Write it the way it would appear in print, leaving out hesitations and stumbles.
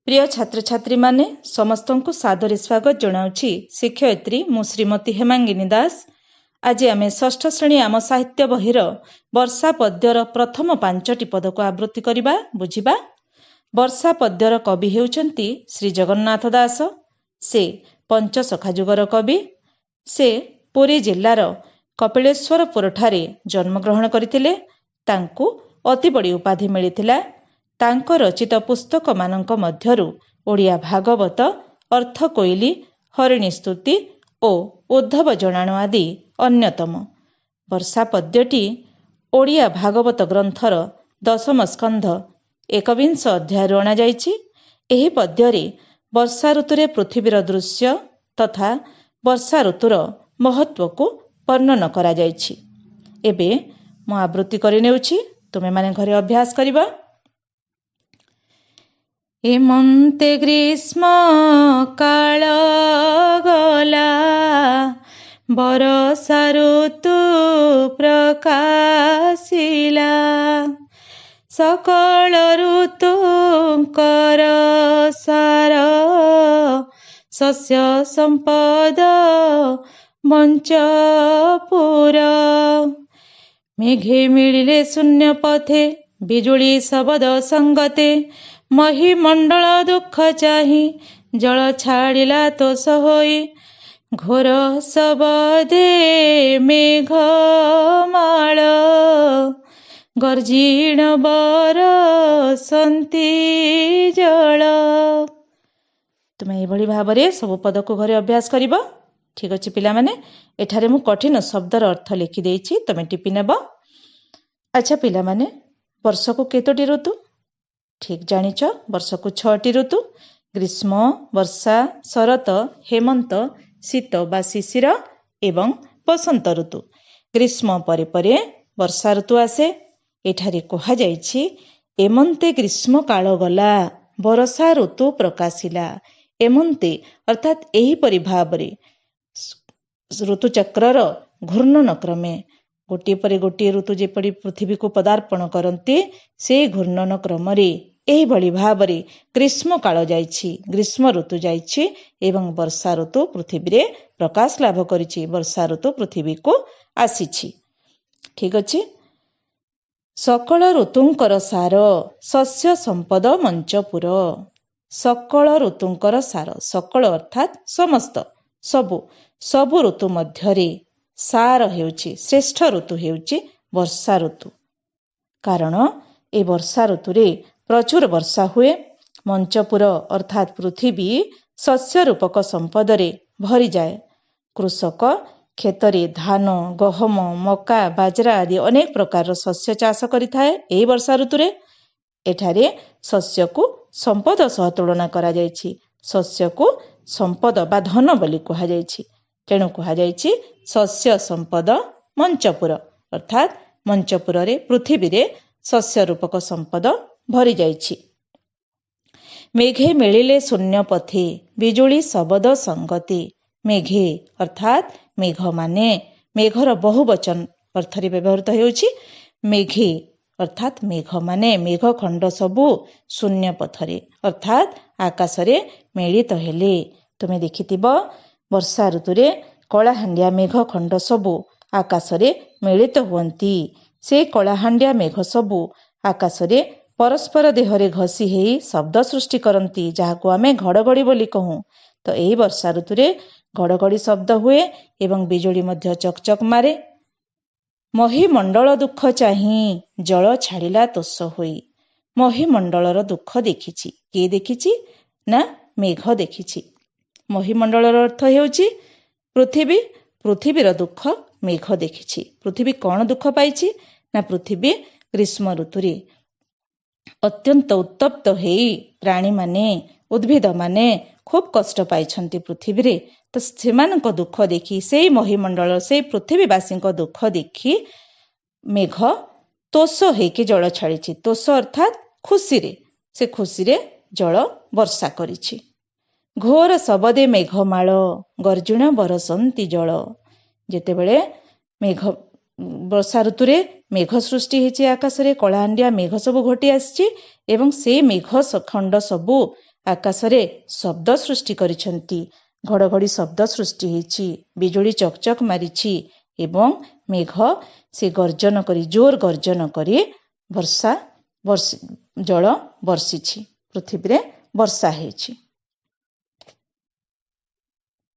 ପ୍ରିୟ ଛାତ୍ରଛାତ୍ରୀମାନେ, ସମସ୍ତଙ୍କୁ ସାଦରେ ସ୍ୱାଗତ ଜଣାଉଛି ଶିକ୍ଷୟିତ୍ରୀ ମୁଁ ଶ୍ରୀମତୀ ହେମାଙ୍ଗିନୀ ଦାସ। ଆଜି ଆମେ ଷଷ୍ଠ ଶ୍ରେଣୀ ଆମ ସାହିତ୍ୟ ବହିର ବର୍ଷା ପଦ୍ୟର ପ୍ରଥମ 5ଟି ପଦକୁ ଆବୃତ୍ତି କରିବା, ବୁଝିବା। ବର୍ଷା ପଦ୍ୟର କବି ହେଉଛନ୍ତି ଶ୍ରୀ ଜଗନ୍ନାଥ ଦାସ। ସେ ପଞ୍ଚସଖା ଯୁଗର କବି। ସେ ପୁରୀ ଜିଲ୍ଲାର କପିଳେଶ୍ୱରପୁରଠାରେ ଜନ୍ମଗ୍ରହଣ କରିଥିଲେ। ତାଙ୍କୁ ଅତିବଡ଼ି ଉପାଧି ମିଳିଥିଲା। ତାଙ୍କ ରଚିତ ପୁସ୍ତକମାନଙ୍କ ମଧ୍ୟରୁ ଓଡ଼ିଆ ଭାଗବତ, ଅର୍ଥକୋଇଲି, ହରିଣୀ ସ୍ତୁତି ଓ ଉଦ୍ଧବ ଜଣାଣ ଆଦି ଅନ୍ୟତମ। ବର୍ଷା ପଦ୍ୟଟି ଓଡ଼ିଆ ଭାଗବତ ଗ୍ରନ୍ଥର ଦଶମ ସ୍କନ୍ଧ ଏକବିଂଶ ଅଧ୍ୟାୟରୁ ଅଣାଯାଇଛି। ଏହି ପଦ୍ୟରେ ବର୍ଷା ଋତୁରେ ପୃଥିବୀର ଦୃଶ୍ୟ ତଥା ବର୍ଷା ଋତୁର ମହତ୍ତ୍ୱକୁ ବର୍ଣ୍ଣନ କରାଯାଇଛି। ଏବେ ମୁଁ ଆବୃତ୍ତି କରିନେଉଛି, ତୁମେମାନେ ଘରେ ଅଭ୍ୟାସ କରିବ। ଏମନ୍ତେ ଗ୍ରୀଷ୍ମ କାଳ ଗଲା, ବରଷା ଋତୁ ପ୍ରକାଶିଲା। ସକଳ ଋତୁଙ୍କର ସାର, ଶସ୍ୟ ସମ୍ପଦ ମଞ୍ଚପୁର। ମେଘେ ମିଳିଲେ ଶୂନ୍ୟ ପଥେ, ବିଜୁଳି ଶବଦ ସଙ୍ଗତେ। ମହିମଣ୍ଡଳ ଦୁଃଖ ଚାହିଁ, ଜଳ ଛାଡ଼ିଲା ତୋଷ ହୋଇ। ଘୋର ଶବଦେ ମେଘମାଳ, ଗର୍ଜିଣ ବରଷନ୍ତି ଜଳ। ତୁମେ ଏଇଭଳି ଭାବରେ ସବୁ ପଦକୁ ଘରେ ଅଭ୍ୟାସ କରିବ। ଠିକ ଅଛି ପିଲାମାନେ, ଏଠାରେ ମୁଁ କଠିନ ଶବ୍ଦର ଅର୍ଥ ଲେଖିଦେଇଛି, ତୁମେ ଟିପି ନେବ। ଆଚ୍ଛା ପିଲାମାନେ, ବର୍ଷକୁ କେତୋଟି ଋତୁ? ଠିକ ଜାଣିଛ, ବର୍ଷକୁ 6ଟି ଋତୁ: ଗ୍ରୀଷ୍ମ, ବର୍ଷା, ଶରତ, ହେମନ୍ତ, ଶୀତ ବା ଶିଶିର ଏବଂ ବସନ୍ତ ଋତୁ। ଗ୍ରୀଷ୍ମ ପରେ ପରେ ବର୍ଷା ଋତୁ ଆସେ। ଏଠାରେ କୁହାଯାଇଛି, ଏମନ୍ତେ ଗ୍ରୀଷ୍ମ କାଳ ଗଲା, ବରଷା ଋତୁ ପ୍ରକାଶିଲା। ଏମନ୍ତେ ଅର୍ଥାତ୍ ଏହିପରି ଭାବରେ ଋତୁଚକ୍ରର ଘୂର୍ଣ୍ଣନ କ୍ରମେ ଗୋଟିଏ ପରେ ଗୋଟିଏ ଋତୁ ଯେପରି ପୃଥିବୀକୁ ପଦାର୍ପଣ କରନ୍ତି, ସେଇ ଘୂର୍ଣ୍ଣନ କ୍ରମରେ ଏହିଭଳି ଭାବରେ ଗ୍ରୀଷ୍ମ କାଳ ଯାଇଛି, ଗ୍ରୀଷ୍ମ ଋତୁ ଯାଇଛି ଏବଂ ବର୍ଷା ଋତୁ ପୃଥିବୀରେ ପ୍ରକାଶ ଲାଭ କରିଛି, ବର୍ଷା ଋତୁ ପୃଥିବୀକୁ ଆସିଛି। ଠିକ ଅଛି। ସକଳ ଋତୁଙ୍କର ସାର, ଶସ୍ୟ ସମ୍ପଦ ମଞ୍ଚପୁର। ସକଳ ଋତୁଙ୍କର ସାର, ସକଳ ଅର୍ଥାତ୍ ସମସ୍ତ, ସବୁ, ସବୁ ଋତୁ ମଧ୍ୟରେ ସାର ହେଉଛି, ଶ୍ରେଷ୍ଠ ଋତୁ ହେଉଛି ବର୍ଷା ଋତୁ। କାରଣ ଏ ବର୍ଷା ଋତୁରେ ପ୍ରଚୁର ବର୍ଷା ହୁଏ। ମଞ୍ଚପୁର ଅର୍ଥାତ୍ ପୃଥିବୀ ଶସ୍ୟ ରୂପକ ସମ୍ପଦରେ ଭରିଯାଏ। କୃଷକ କ୍ଷେତରେ ଧାନ, ଗହମ, ମକା, ବାଜରା ଆଦି ଅନେକ ପ୍ରକାରର ଶସ୍ୟ ଚାଷ କରିଥାଏ ଏହି ବର୍ଷା ଋତୁରେ। ଏଠାରେ ଶସ୍ୟକୁ ସମ୍ପଦ ସହ ତୁଳନା କରାଯାଇଛି। ଶସ୍ୟକୁ ସମ୍ପଦ ବା ଧନ ବୋଲି କୁହାଯାଇଛି। ତେଣୁ କୁହାଯାଇଛି ଶସ୍ୟ ସମ୍ପଦ ମଞ୍ଚପୁର, ଅର୍ଥାତ୍ ମଞ୍ଚପୁରରେ, ପୃଥିବୀରେ ଶସ୍ୟ ରୂପକ ସମ୍ପଦ ଭରିଯାଇଛି। ମେଘେ ମିଳିଲେ ଶୂନ୍ୟ ପଥେ, ବିଜୁଳି ଶବଦ ସଙ୍ଗତି। ମେଘେ ଅର୍ଥାତ୍ ମେଘମାନେ, ମେଘର ବହୁ ବଚନ ଅର୍ଥରେ ବ୍ୟବହୃତ ହେଉଛି। ମେଘେ ଅର୍ଥାତ୍ ମେଘମାନେ, ମେଘ ଖଣ୍ଡ ସବୁ ଶୂନ୍ୟ ପଥରେ ଅର୍ଥାତ୍ ଆକାଶରେ ମିଳିତ ହେଲେ। ତୁମେ ଦେଖିଥିବ, ବର୍ଷା ଋତୁରେ କଳାହାଣ୍ଡିଆ ମେଘ ଖଣ୍ଡ ସବୁ ଆକାଶରେ ମିଳିତ ହୁଅନ୍ତି। ସେ କଳାହାଣ୍ଡିଆ ମେଘ ସବୁ ଆକାଶରେ ପରସ୍ପର ଦେହରେ ଘଷି ହେଇ ଶବ୍ଦ ସୃଷ୍ଟି କରନ୍ତି, ଯାହାକୁ ଆମେ ଘଡ଼ଘଡ଼ି ବୋଲି କହୁ। ତ ଏହି ବର୍ଷା ଋତୁରେ ଘଡ଼ଘଡ଼ି ଶବ୍ଦ ହୁଏ ଏବଂ ବିଜୁଳି ମଧ୍ୟ ଚକଚକ ମାରେ। ମହିମଣ୍ଡଳ ଦୁଃଖ ଚାହିଁ, ଜଳ ଛାଡ଼ିଲା ତୋଷ ହୋଇ। ମହିମଣ୍ଡଳର ଦୁଃଖ ଦେଖିଛି। କିଏ ଦେଖିଛି? ନା ମେଘ ଦେଖିଛି। ମହିମଣ୍ଡଳର ଅର୍ଥ ହେଉଛି ପୃଥିବୀ। ପୃଥିବୀର ଦୁଃଖ ମେଘ ଦେଖିଛି। ପୃଥିବୀ କ'ଣ ଦୁଃଖ ପାଇଛି? ନା ପୃଥିବୀ ଗ୍ରୀଷ୍ମ ଋତୁରେ ଅତ୍ୟନ୍ତ ଉତ୍ତପ୍ତ ହେଇ ପ୍ରାଣୀମାନେ, ଉଦ୍ଭିଦମାନେ ଖୁବ୍ କଷ୍ଟ ପାଇଛନ୍ତି ପୃଥିବୀରେ। ତ ସେମାନଙ୍କ ଦୁଃଖ ଦେଖି, ସେଇ ମହିମଣ୍ଡଳ, ସେଇ ପୃଥିବୀବାସୀଙ୍କ ଦୁଃଖ ଦେଖି ମେଘ ତୋଷ ହେଇକି ଜଳ ଛାଡ଼ିଛି। ତୋଷ ଅର୍ଥାତ୍ ଖୁସିରେ, ସେ ଖୁସିରେ ଜଳ ବର୍ଷା କରିଛି। ଘୋର ଶବଦେ ମେଘମାଳ, ଗର୍ଜୁଣ ବରସନ୍ତି ଜଳ। ଯେତେବେଳେ ମେଘ ବର୍ଷା ଋତୁରେ ମେଘ ସୃଷ୍ଟି ହେଇଛି, ଆକାଶରେ କଳାହାଣ୍ଡିଆ ମେଘ ସବୁ ଘୋଟି ଆସିଛି ଏବଂ ସେଇ ମେଘ ଖଣ୍ଡ ସବୁ ଆକାଶରେ ଶବ୍ଦ ସୃଷ୍ଟି କରିଛନ୍ତି। ଘଡ଼ଘଡ଼ି ଶବ୍ଦ ସୃଷ୍ଟି ହେଇଛି, ବିଜୁଳି ଚକଚକ ମାରିଛି ଏବଂ ମେଘ ସେ ଗର୍ଜନ କରି, ଜୋର ଗର୍ଜନ କରି ବର୍ଷା ଜଳ ବର୍ଷିଛି, ପୃଥିବୀରେ ବର୍ଷା ହେଇଛି।